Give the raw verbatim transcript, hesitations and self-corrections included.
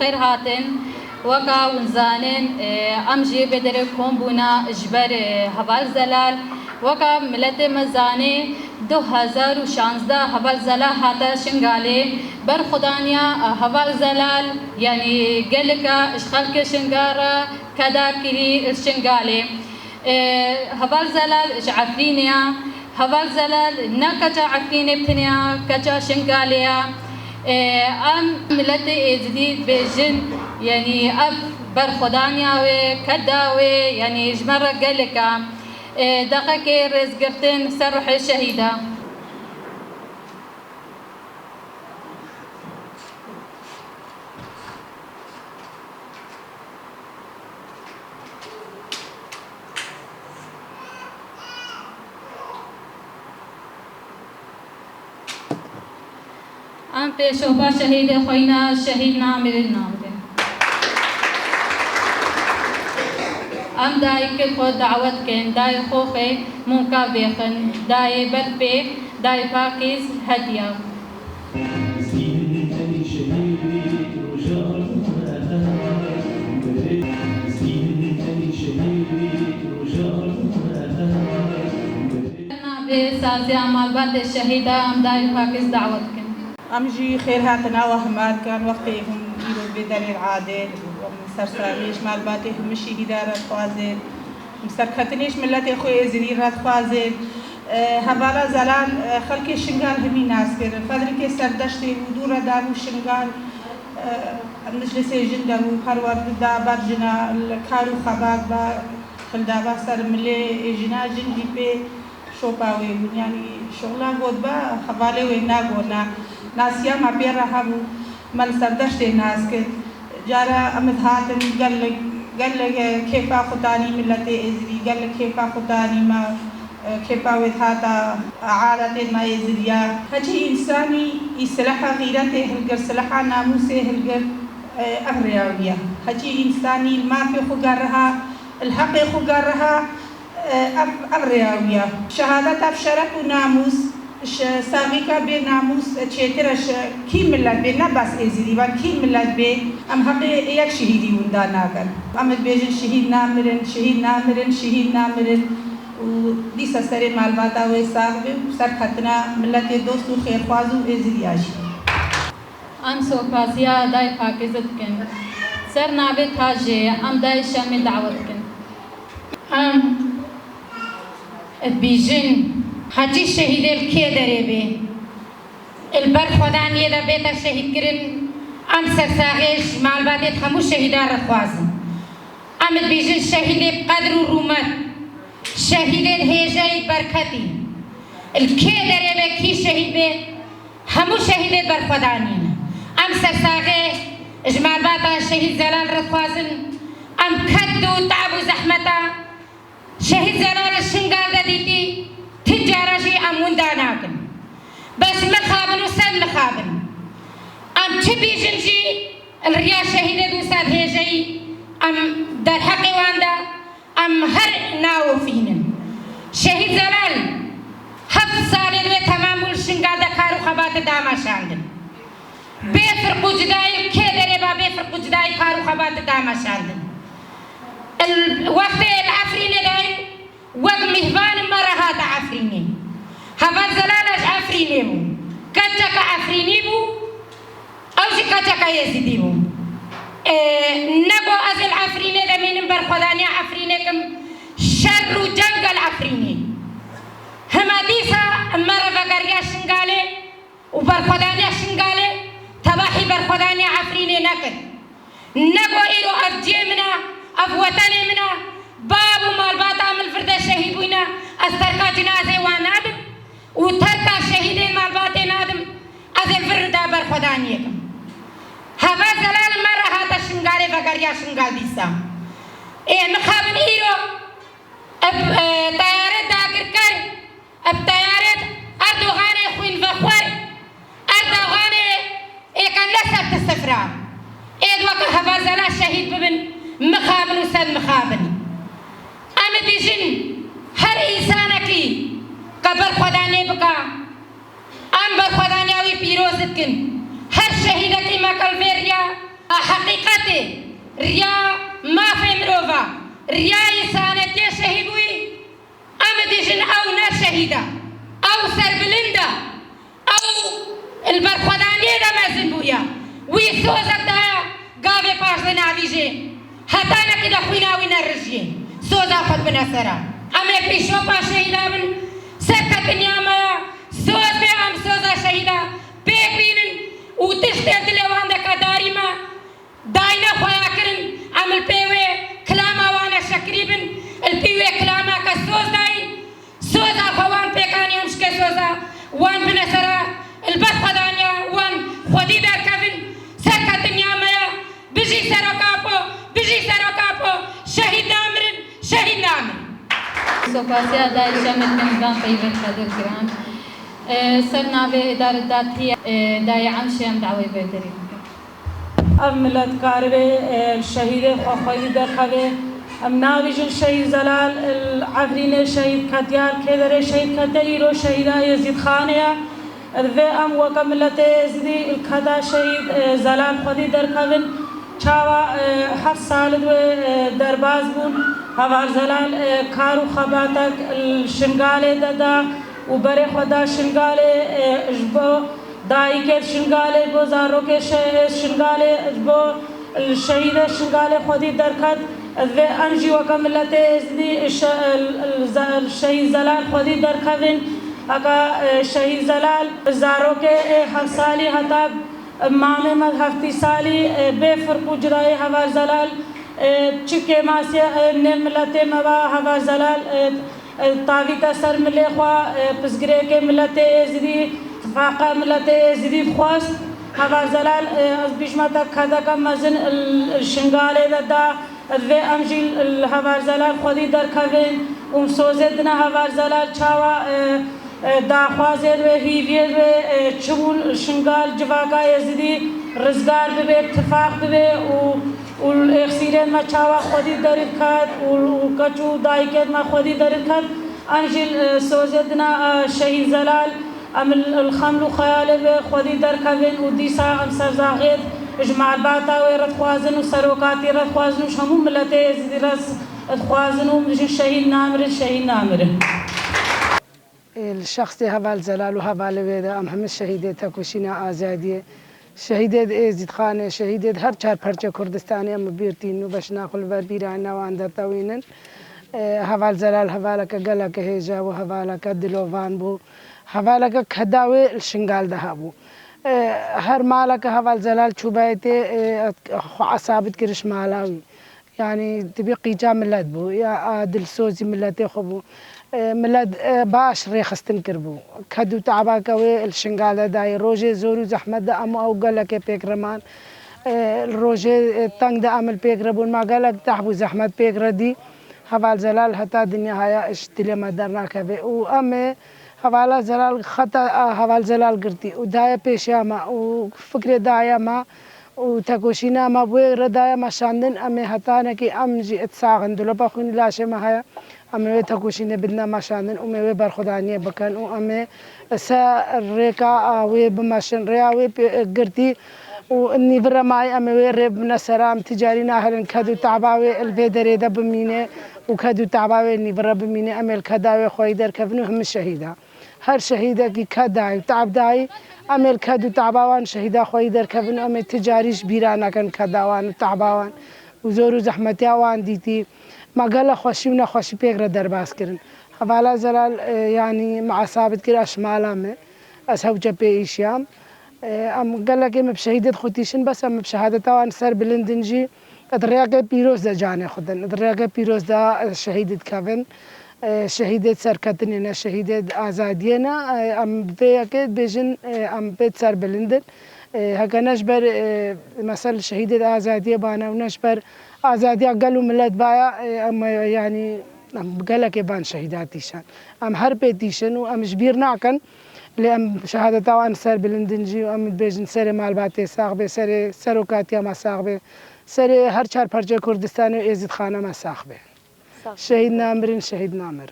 Xêr hatin. Weka hûn zanin, e, em jî vê derê kom bûna ji ber, e, Heval Zelal. Weka miletê me zanê, du hezar û şazdeh Heval Zelal hate Şingalê. Berxwedaniya, e, Heval Zelal, yanî gelika ji xelkê Şingal re keda kirî li Şingalê. E, Heval Zelal ji Efrînê ya. Heval Zelal ne keça Efrînê bi tenya, keça Şingalê ya. E, em miletê Êzidî dibêjin, yanî ev berxwedaniya wê, keda wê, yanî ji me re gelek e. E, deqekê rêzgirtin ser ruhê şehîda. Em pêşopa şehîdê xweyna şehîd namirin namirin. Em dayikê xwe dawet kin, dayê xwe xê mûnka vêxin, dayê berpê, dayê Pakîz hediya. Navê saziya malbatê şehîda em dayê Pakîz dawet kin. Em jî xêrhatina we hema dikin, wextê hûn îro vê derê radê, em sersaxî ji malbatê hemû şehîda re dixwazin, em serketinê ji miletê xwe Êzidî re dixwazin. E, hevala Zelal, e, xelkê Şingal hemî nas kirin. Fedrikê Serdeştê bû, dû re dabû Şingal, e, Meclisê Jin de bû, perwerde da ber jina, li kar û xebat ba, hildaba ser milê jina, jin jî pê şopa wê bûn. Yanî şoxla got ba, hevalê wê nagot, na, nasiya me pê re hebû, me li Serdeştê nas kir. Cara em dihatin gelek, gelek kêfa xwe danî miletê Êzidî, gelek kêfa xwe danî me, kêfa wê dihata aletên me Êzidiya. Heçî însanî î silaha xîretê hilgir, silaha namûsê hilgir, ev rêya wî ye. Heçî însanî li mafê xwe geriha, li heqê xwe geriha, Ev, ev rêya wî ye. Şehadeta bi şeref û namûs, ji saxîka bê namûs çêtir e, ji kî milet bê, ne bes Êzidî be, kî milet bê, em heqê yek şehîdî winda nakin. Em dibêjin şehîd namirin, şehîd namirin, şehîd namirin û dîsa serê malbata wê sax be û serketina miletê dost û xêrxwaz û Êzidiya jî. Em sopasiya dayê Pakîzê dikin. Ser navê tajê em dayê Şemê dawet dikin. Em dibêjin, heçî şehîdê li kê derê bê, li ber xwedaniyê de bête şehîdkirin, em sersaxê ji malbatê hemû şehîdan re dixwazin. Em dibêjin şehîdê bi qedr û rûmet, şehîdê bi hêjayî berketî. Li kê derê be kî şehîd be, hemû şehîdê berxwedanî ne. Em sersaxê ji malbata şehîd Zelal re dixwazin. Em ked û te'b û zehmeta şehîd Zelal li Şingal de dîtî, ti cara jî em winda nakin. Bes mixabin û sed mixabin. Em çi bêjin jî, li riya şehîdê dû sed hêjeyî em derheqê wan de, em her naofînin. Şehîd Zelal heft salên wê temam bûn, li Şingal de kar û xebatê dameşandin. Bê firq û cudayî, kê derê ba bê firq û cudayî kar û xebatê dameşandin. Il-, wextê li Efrînê de ye, wek mîhvan me re hate Efrînê. Heval Zelal ji Efrînê bû. Keçeke Efrînî bû, ew jî keçeke Êzidî bû. Ê, ne got ez ê li Efrînê de mînim, berxwedaniya Efrînê kim, şer û ceng e li Efrînê. Hema dîsa me re vegeriya Şingalê û berxwedaniya Şingalê tebahî berxwedaniya Efrînê nekir. Ne got îro ev cihê min e, ev wetenê min e, bab û malbata min li vir de şehîd bûyne, ez terka cinazê wan nadim û terka şehîdên malbatê nadim, ez ê li vir de berxwedaniyê kim. Heval Zelal me re hate Şingalê, vegeriya Şingal dîsa. Ê, mixabin îro, ev, e, teyarê dagirker, Ev teyarê Erdoganê xwînvexwer, Erdoganê êke ne ser ti sifra. Êd weke Heval Zelal şehîd bibin, mixabin û sed mixabin. Em dibêjin, her însanekî ke berxwedanê bika, em berxwedaniya wî pîroz dikin. Her şehîdekî me ke li vê riya A heqîqetê, riya mafê mirova, riya însanetiyê şehîd bûyî, em dibêjin ew ne şehîd e, ew serbilind e, ew li berxwedaniyê de mezin bûye. Wî sozek daye gavê paşdê navîjê, hetanekî de xwîna wî nerijiyê. Soza xwe dibine ser e. Em ê pêşopa şehîda bin, serketiniya me ye. Soz bê em soza şehîda pêk bînin û tiştê dilê wan de kedarî me. Dayine xweya kirin, em li pê wê kilama wan e şekirî bin, li pî wê kilama ke soz dayîn, soza xwe wan pêk anî, em ji ke soza wan bine sera, li ber xwedaniya wan xwedî derkevin, serketiniya me ye. Bijî Serok Apo, bijî Serok Apo, şehîd namirin, şehîd namirin. Sopasiya dayê Şemil bin van Qeyber Kadir Kiran. Ser navê Hêdar Datiye, dayê Emşê em dawê vê derê dikin. Ev milet karibê, e, şehîdê xwe xwedî derxevê. Em navîjin şehîd Zelal, li Efrînê şehîd ketiya, li Kêderê şehîd ketiya, îro şehîda Êzîd Xanê ye. Divê em weke miletê Êzidî li keda şehîd, e, Zelal xwedî derkevin. Çawa, e, heft sal di wê, e, derbas bûn. Heval Zelal, e, kar û xebatek li Şingalê de da û berê xwe da Şingalê, e, ji bo dayikê Şingalê, ji bo zarokê şe-, Şingalê, ji bo şehîdê Şingalê xwedî derket. Divê em jî weke miletê Êzidî şe-, şehîd Zelal xwedî derkevin. Heke, e, şehîd Zelal zarokê, e, heft salî heta mamê me heftî salî, e, bê firq û cudayê Heval Zelal, e, çi kêmasiyê, e, nê miletê me va Heval Zelal, e, e, tavîte ser milê xwe, e, pirsgirêkê miletê Êzidî, tifaqa miletê Êzidî dixwest. Heval Zelal, e, ez bîjme te kedeke mezin li, li Şingalê de da, divê em jî li Heval Zelal xwedî derkevin û sozê dine Heval Zelal çawa, e, e, daxwazê wê, hîviyê wê, e, çi bûn, Şingal civaka Êzidî rizgar bibe, tifaq bibe û û êxsîrên me çawa xwedî derî diket û, û keç û dayikên me xwedî derî diket. Em jî, e, sozê dina, e, şehîd Zelal, em li, li xeml û xeyalê ve xwedî derkevin û dîsa em serzaxê ji malbata wê re dixwazin û serokatî re dixwazin û ji hemû miletê Êzidî re dixwazin û em dijin şehîd namirin, şehîd namirin. Ê, li şexsê Heval Zelal û hevalê wê de em hemî şehîdê tekoşîna azadiyê, şehîdê di Êzîdxanê, şehîdê di her çar perçe Kurdistanê em bi bîr tînin û beşna xwe li ber bîra newan dertewînin. Ê, Heval Zelal hevaleke geleke hêja bû, hevaleke dilovan bû, hevaleke keda wê li Şingal de hebû. Ê, her maleke Heval Zelal çûbayê tê, ê, xwe esabit kiriş mala wî. Yanî, dibî qîca milet bû, ya, a, dilsozî miletê xwe bû. E, milet, e, baş rêxistin kiribû. Ked û te'bake wê li Şingal de dayê. Rojê zor û zehmet de em û ew gelekê pêk re man. E, li rojê, e, teng de em li pêk re bûn. Ma gelek tehb û zehmet pêk re dî. Heval Zelal heta dinya haya ji dilê me dernakeve. Û em ê Hevala Zelal, xeta, a, Heval Zelal girtî û daye pêşiya me û fikrê daye me. û tekoşîna me bi wê re daye meşandin, em ê hetanekî em jî itsaxin. Dilopa xwînî laşê me heye, em ê wê tekoşînê bidine meşandin û em ê wê berxwedaniyê bikin û em ê ser rêka wê bimeşin, rêya wê pê-, girtî û nîvire mayî em ê wê rê bibine sera, em ti carî nahelin ked û teba wê li vê derê de bimîne û ked û teba wê nîvire bimîne, em ê li keda wê xweyî derkevin û hemî şehîda. Her şehîdekî ked dayî û te'b dayî, em ê li ked û te'ba wan şehîda xweyî derkevin û em ê ti carî ji bîra nekin keda wan û te'ba wan û zor û zehmetiya wan dîtî. Me gelek xweşî û nexweşî pêk re derbas kirin. Hevala Zelal, e, yanî me esabit kir, ez ji mala me, ez hewce pê îşiyam. E, em gelekê me bi şehîdê xwe tîşin, bes em bi şehadeta wan ser bilindin jî. Di rêyeke pîroz de canê xwe din. Di rêyeke pîroz de, e, şehîdê dikevin. E, şehîdê serketinê ne, şehîdê azadiyê ne. E, em vê yekê dibêjin, e, em pê serbilind in. E, heke ne ji ber, e, mesel şehîdê azadiyê bane û ne ji ber azadiya gel û milet baya, e, em, e, yanî, em gelekê ban şehîda tîşan. Em her pê tîşin û em ji bîr nakin. Lê em şehadeta wan serbilind in jî û em dibêjin serê malbatê sax be, serê serokatiya me sax be. Serê her çar perçe Kurdistanê û Êzîdxana me sax be. Sax be. Şehîd namirin, şehîd namirin.